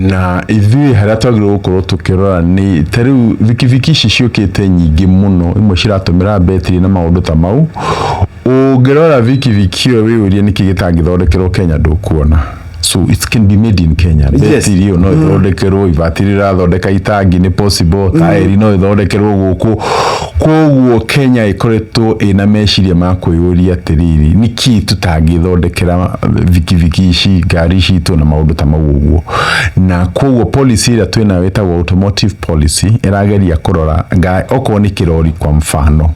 Na ithuĩ harĩa twagĩrĩirwo gũkorwo tũkĩrora nĩ ta rĩu bikibiki ici ciũkĩte nyingĩ mũno, imwe ciratũmĩra betiri na maũndũ ta mau. Ũngĩrora bikibiki ĩyo wĩyũrie nĩkĩ gĩtangĩthondekerwo Kenya, ndũkuona. So it can be made in Kenya. Betiri ĩyo no ĩthondekerwo, ibati rĩrathondeka itangi nĩ possible, taĩri no ĩthondekerwo gũkũ. Koguo Kenya ĩkoretwo ĩna meciria ma kwĩyũria atĩrĩrĩ, nĩkĩ tũtangĩthondekera bikibiki ici, ngari citũ na maũndũ ta mau ũguo? Na koguo policy ĩrĩa twĩnayo ĩtagwo automotive policy ĩrageria kũrora okorwo nĩ kĩrori, kwa mfano,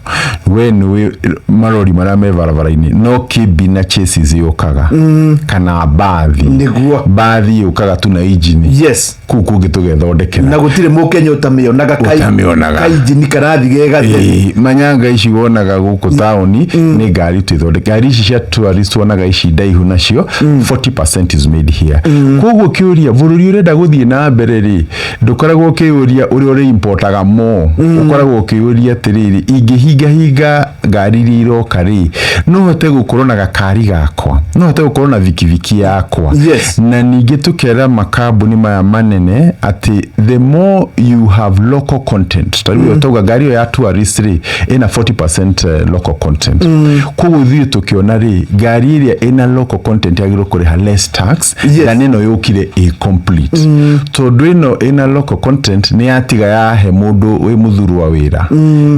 we nĩũĩ marori marĩa me barabara-inĩ no kĩmbi na chassis yũkaga kana mbathi. Mbathi yũkaga tu na injini. Kũu kũngĩ tũgethondekera. Na gũtirĩ Mũkenya ũtamĩonaga. Ũtamĩonaga. Kainjini karathi ge gatheri. Ĩĩ, manyanga ici wonaga gũkũ taũni nĩ ngari twĩthondeke. Ngari ici cia tourist wonaga ici ndaihu nacio, 40% is made here. Koguo kĩũria, bũrũri ũrenda gũthiĩ na mbere rĩ, ndũkoragwo ũkĩũria ũrĩa ũrĩ importaga more, ũkoragwo ũkĩũria atĩrĩrĩ, ingĩhingahinga ngari iria iroka rĩ, no hote gũkorwo na gakari gakwa, no hote gũkorwo na bikibiki yakwa? Na ningĩ tũkera makambuni maya manene atĩ the more you have local content, ta rĩu tauga ngari ĩyo ya tourist rĩ, ĩna 40% local content. Koguo ithuĩ tũkĩona rĩ, ngari ĩrĩa ĩna local content yagĩrĩirwo kũrĩha less tax than ĩno yũkire ĩ complete, tondũ ĩno ĩna local content nĩ yatiga yahe mũndũ wĩ mũthurwa wĩra,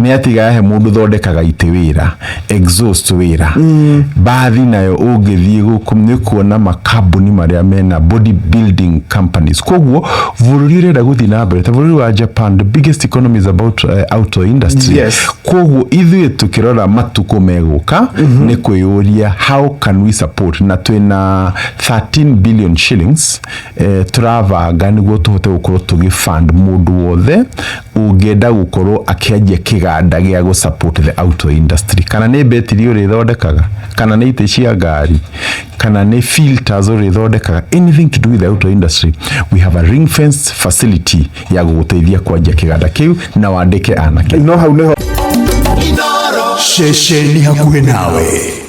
nĩ yatiga yahe mũndũ thondekaga itĩ wĩra, exhaust wĩra. Bathi nayo ũngĩthiĩ gũkũ nĩ kuona makambuni marĩa mena body building companies. Koguo bũrũri ũrenda gũthiĩ na mbere ta bũrũri wa Japan, the biggest economy is about auto industry. Koguo ithuĩ tukĩrora matukũ megũka nĩ kwĩyũria, how can we support? Na twĩna 13 billion shillings tũrabanga nĩguo tũhote gũkorwo tũgĩ fund mũndũ wothe ũngĩenda gũkorwo akĩanjia kĩganda gĩa gũ support the auto industry, kana nĩ betiri ũrĩthondekaga, kana nĩ itĩ cia ngari, kana nĩ filters ũrĩthondekaga, anything to do with the auto industry, we have a ring fence facility ya gũgũteithia kwanjia kĩganda kĩu na wandĩke anake. No hau nĩho Ceceni hakuhĩ nawe.